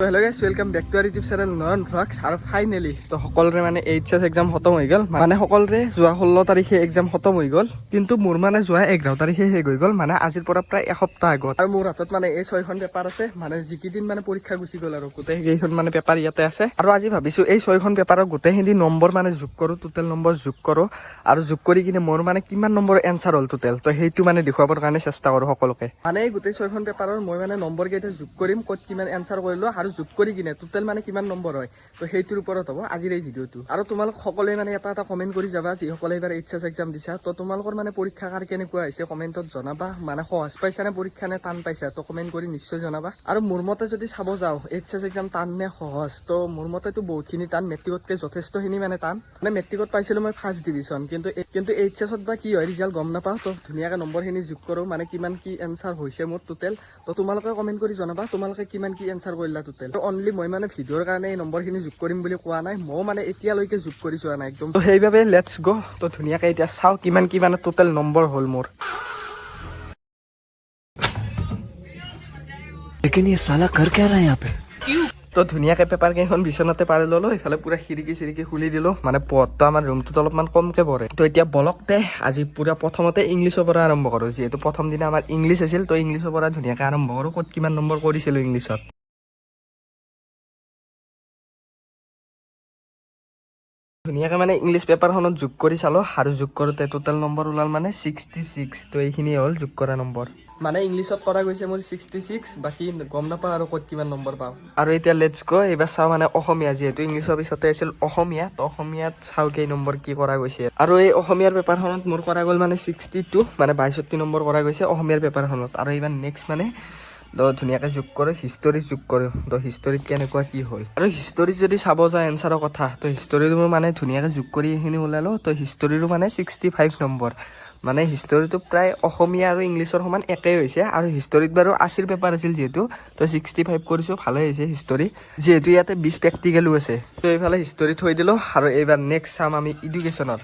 Hello guys, welcome back to our YouTube channel Nayan Vlogs. আৰু finally তো সকলোৰে মানে এইচ এছ এক্সাম খতম হৈ গ'ল। মানে সকলোৰে যোৱা 16 তাৰিখে এক্সাম খতম হৈ গ'ল, কিন্তু মোৰ মানে যোৱা 11 তাৰিখে শেষ হৈ গ'ল, মানে আজিৰ পৰা প্ৰায় এসপ্তাহ আগত। আৰু মোৰ হাতত মানে এই ছয়খন পেপাৰ আছে, মানে যিকেইদিন মানে পৰীক্ষা গুচি গ'ল আৰু গোটেই কেইখন মানে পেপাৰ ইয়াতে আছে। আৰু আজি ভাবিছোঁ এই ছয়খন পেপাৰৰ গোটেইখিনি নম্বৰ মানে যোগ কৰোঁ, টোটেল নম্বৰ যোগ কৰোঁ আৰু যোগ কৰি কিনে মোৰ মানে কিমান নম্বৰ এনচাৰ হ'ল টোটেল, তো সেইটো মানে দেখুৱাবৰ কাৰণে চেষ্টা কৰোঁ সকলোকে। মানে এই গোটেই ছয়খন পেপাৰৰ মই মানে নম্বৰ কেইটা যোগ কৰিম, ক'ত কিমান এনচাৰ কৰিলোঁ আৰু যোগ কৰি কিনে টোটেল মানে কিমান নম্বৰ হয়, তো সেইটোৰ ওপৰত হ'ব আজিৰ এই ভিডিঅ'টো। আৰু তোমালোক সকলোৱে মানে এটা এটা কমেণ্ট কৰি যাবা, যিসকলে এইবাৰ এইচ এছ এক্সাম দিছা, তো তোমালোকৰ মানে পৰীক্ষা কাৰ কেনেকুৱা হৈছে কমেণ্টত জনাবা। মানে সহজ পাইছা নে পৰীক্ষা নে টান পাইছা, তো কমেণ্ট কৰি নিশ্চয় জনাবা। আৰু মোৰ মতে যদি চাব যাওঁ এইচ এছ এক্সাম টান নে সহজ, তো মোৰ মতেতো বহুতখিনি টান, মেট্ৰিকতকৈ যথেষ্টখিনি মানে টান। মানে মেট্ৰিকত পাইছিলোঁ মই ফাৰ্ষ্ট ডিভিশ্যন, কিন্তু এইচ এছত বা কি হয় ৰিজাল্ট গম নাপাওঁ। তো ধুনীয়াকৈ নম্বৰখিনি যোগ কৰোঁ, মানে কিমান কি এনচাৰ হৈছে মোৰ টোটেল। তো তোমালোকে কমেণ্ট কৰি জনাবা তোমালোকে কিমান কি এনচাৰ কৰিলা টোটেল। তো অনলি মই মানে ভিডিঅ'ৰ কাৰণে এই নম্বৰখিনি যোগ কৰিম বুলি কোৱা নাই, ময়ো মানে এতিয়ালৈকে যোগ কৰি চোৱা নাই একদম। তো সেইবাবে let's গ'। তো ধুনীয়াকৈ এতিয়া চাওঁ কিমান কি মানে টোটেল নম্বৰ হ'ল মোৰ। लेकिन ये साला कर क्या रहा है यहाँ पे? তো ধুনীয়াকৈ পেপাৰ কেইখন বিচনাতে পাৰি ল'লো, ইফালে পুৰা খিৰিকী চিৰিকি খুলি দিলো, মানে পোহৰটো আমাৰ ৰুমটোত অলপমান কমকে পৰে। তো এতিয়া বলকতে আজি পুৰা প্ৰথমতে ইংলিছৰ পৰা আৰম্ভ কৰোঁ, যিহেতু প্ৰথম দিনা আমাৰ ইংলিছ আছিল। তো ইংলিছৰ পৰা ধুনীয়াকৈ আৰম্ভ কৰোঁ, ক'ত কিমান নম্বৰ কৰিছিলোঁ ইংলিছত। ধুনীয়াকৈ মানে ইংলিছ পেপাৰখনত যোগ কৰি চালোঁ আৰু যোগ কৰোঁতে টোটেল নম্বৰ ওলাল মানে 66। তো এইখিনিয়ে হ'ল যোগ কৰা নম্বৰ। মানে ইংলিছত কৰা গৈছে মোৰ 66, বাকী গম নাপাওঁ আৰু ক'ত কিমান নম্বৰ পাওঁ। আৰু এতিয়া let's গ', এইবাৰ চাওঁ মানে অসমীয়া, যিহেতু ইংলিছৰ পিছতে আছিল অসমীয়া। তো অসমীয়াত চাওঁ কেই নম্বৰ কি কৰা গৈছে। আৰু এই অসমীয়াৰ পেপাৰখনত মোৰ কৰা গ'ল মানে 62, মানে 62 নম্বৰ কৰা গৈছে অসমীয়াৰ পেপাৰখনত। আৰু এইবাৰ নেক্সট মানে তো ধুনীয়াকৈ যোগ কৰোঁ, হিষ্টৰী যোগ কৰোঁ। তো হিষ্টৰীত কেনেকুৱা কি হ'ল। আৰু হিষ্টৰীত যদি চাব যাওঁ এনচাৰৰ কথা, তো হিষ্টৰীটো মোৰ মানে ধুনীয়াকৈ যোগ কৰি এইখিনি ওলালোঁ। তো হিষ্টৰীৰো মানে 65 নম্বৰ, মানে হিষ্টৰীটো প্ৰায় অসমীয়া আৰু ইংলিছৰ সমান একেই হৈছে। আৰু হিষ্টৰীত বাৰু 80ৰ পেপাৰ আছিল যিহেতু, তো 65 কৰিছোঁ, ভালেই হৈছে হিষ্টৰী, যিহেতু ইয়াতে 20 প্ৰেক্টিকেলো আছে। তো এইফালে হিষ্টৰী থৈ দিলোঁ আৰু এইবাৰ নেক্সট চাম আমি ইডুকেশ্যনৰ।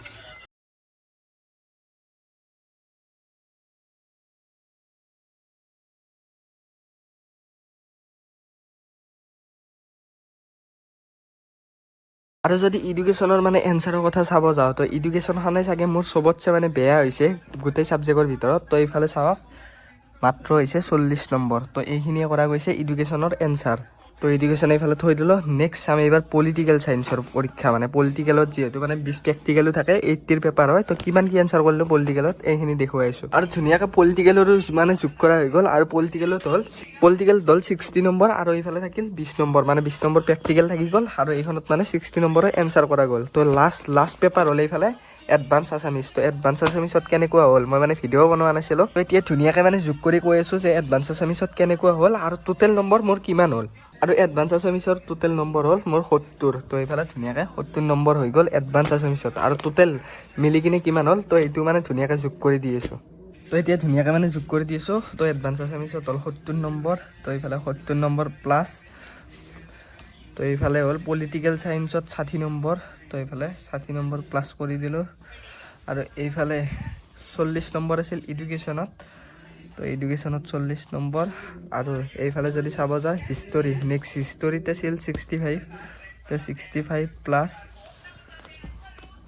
আৰু যদি ইডুকেশ্যনৰ মানে এনচাৰৰ কথা চাব যাওঁ, তো ইডুকেশ্যনখনে চাগে মোৰ চবতছে মানে বেয়া হৈছে গোটেই ছাবজেক্টৰ ভিতৰত। তো এইফালে চাওক, মাত্ৰ হৈছে 40 নম্বৰ। তো এইখিনিয়ে কৰা গৈছে ইডুকেশ্যনৰ এনচাৰ। তো এডুকেশ্যন এইফালে থৈ দিলোঁ। নেক্সট চাম এইবাৰ পলিটিকেল চায়েন্সৰ পৰীক্ষা। মানে পলিটিকেলত যিহেতু মানে 20 প্ৰেক্টিকেলো থাকে, 80ৰ পেপাৰ হয়, তো কিমান কি এনচাৰ কৰিলোঁ পলিটিকেলত এইখিনি দেখুৱাই আছোঁ। আৰু ধুনীয়াকৈ পলিটিকেলৰো মানে যোগ কৰা হৈ গ'ল। আৰু পলিটিকেলত হ'ল, পলিটিকেল হ'ল 60 নম্বৰ আৰু এইফালে থাকিল 20 নম্বৰ, মানে 20 নম্বৰ প্ৰেক্টিকেল থাকি গ'ল। আৰু এইখনত মানে 60 নম্বৰৰ এনচাৰ কৰা গ'ল। তো লাষ্ট লাষ্ট পেপাৰ হ'ল এইফালে এডভান্স আছামিছ। তো এডভান্স আছামিছত কেনেকুৱা হ'ল, মই মানে ভিডিঅ' বনোৱা নাছিলোঁ। তো এতিয়া ধুনীয়াকৈ মানে যোগ কৰি কৈ আছোঁ যে এডভান্স আছামিছত কেনেকুৱা হ'ল আৰু টোটেল নম্বৰ মোৰ কিমান হ'ল। আৰু এডভান্স আছামিছৰ টোটেল নম্বৰ হ'ল মোৰ 70। তো এইফালে ধুনীয়াকৈ 70 নম্বৰ হৈ গ'ল এডভান্স আছামিছত। আৰু টোটেল মিলি কিনে কিমান হ'ল, তো এইটো মানে ধুনীয়াকৈ যোগ কৰি দি আছোঁ। তো এতিয়া ধুনীয়াকৈ মানে যোগ কৰি দি আছোঁ। তো এডভান্স আছামিছত হ'ল 70 নম্বৰ। তো এইফালে 70 নম্বৰ প্লাছ, তো এইফালে হ'ল পলিটিকেল চায়েন্সত 60 নম্বৰ। তো এইফালে 60 নম্বৰ প্লাছ কৰি দিলোঁ। আৰু এইফালে 40 নম্বৰ আছিল এডুকেশ্যনত, তো এডুকেশ্যনত 40 নম্বৰ। আৰু এইফালে যদি চাব যায় হিষ্টৰী, নেক্সট হিষ্টৰীত আছিল 65, তো 65 প্লাছ,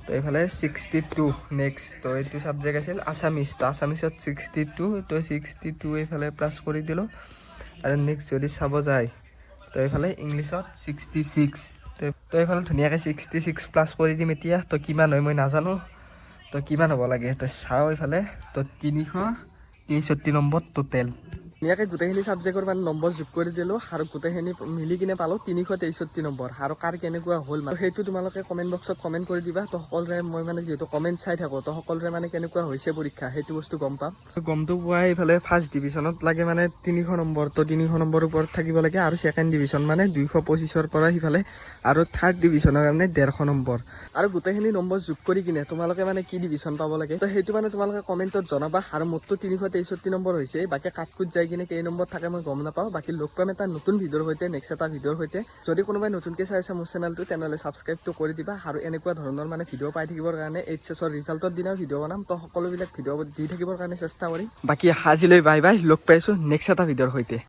তো এইফালে 62 নেক্সট। তো এইটো ছাবজেক্ট আছিল আছামিছ, তো আছামিছত 62, তো 62 এইফালে প্লাছ কৰি দিলোঁ। আৰু নেক্সট যদি চাব যায়, তো এইফালে ইংলিছত 66। তো এইফালে ধুনীয়াকৈ 66 প্লাছ কৰি দিম এতিয়া। তো কিমান হয় মই নাজানো, তো কিমান হ'ব লাগে তো চাওঁ এইফালে। তো 363 নম্বৰ টোটেল। ধুনীয়াকৈ গোটেইখিনি ছাবজেক্টৰ মানে নম্বৰ যোগ কৰি দিলোঁ আৰু গোটেইখিনি মিলি কিনে পালোঁ 363 নম্বৰ। আৰু কাৰ কেনেকুৱা হ'ল মানে সেইটো তোমালোকে কমেণ্ট বক্সত কমেণ্ট কৰি দিবা। তো সকলোৰে মই মানে যিহেতু কমেণ্ট চাই থাকোঁ, তো সকলোৰে মানে কেনেকুৱা হৈছে পৰীক্ষা সেইটো বস্তু গম পাম। গমটো পোৱা এইফালে ফাৰ্ষ্ট ডিভিশ্যনত লাগে মানে 300 নম্বৰ, তো 300 নম্বৰৰ ওপৰত থাকিব লাগে। আৰু ছেকেণ্ড ডিভিশ্যন মানে 225ৰ পৰা সিফালে, আৰু থাৰ্ড ডিভিশ্যনৰ কাৰণে 150 নম্বৰ। আৰু গোটেইখিনি নম্বৰ যোগ কৰি কিনে তোমালোকে মানে কি ডিভিশ্যন পাব লাগে, তো সেইটো মানে তোমালোকে কমেণ্টত জনাবা। আৰু মোৰতো 363 নম্বৰ হৈছে, বাকী কাট কুট যাই কিনে কেই নম্বৰ থাকে মই গম নাপাওঁ। বাকী লগ পাম এটা নতুন ভিডিঅ'ৰ সৈতে, নেক্সট এটা ভিডিঅ'ৰ সৈতে। যদি কোনোবাই নতুনকৈ চাই আছে মোৰ চেনেলটো, তেনেহ'লে ছাবস্ক্ৰাইবটো কৰি দিবা। আৰু এনেকুৱা ধৰণৰ মানে ভিডিঅ' পাই থাকিবৰ কাৰণে এইচ এছৰ ৰিজাল্টৰ দিনাও ভিডিঅ' বনাম, তো সকলোবিলাক ভিডিঅ' দি থাকিবৰ কাৰণে চেষ্টা কৰিম। বাকী আজিলৈ বাই বাই, লগ পাইছোঁ নেক্সট এটা ভিডিঅ'ৰ সৈতে।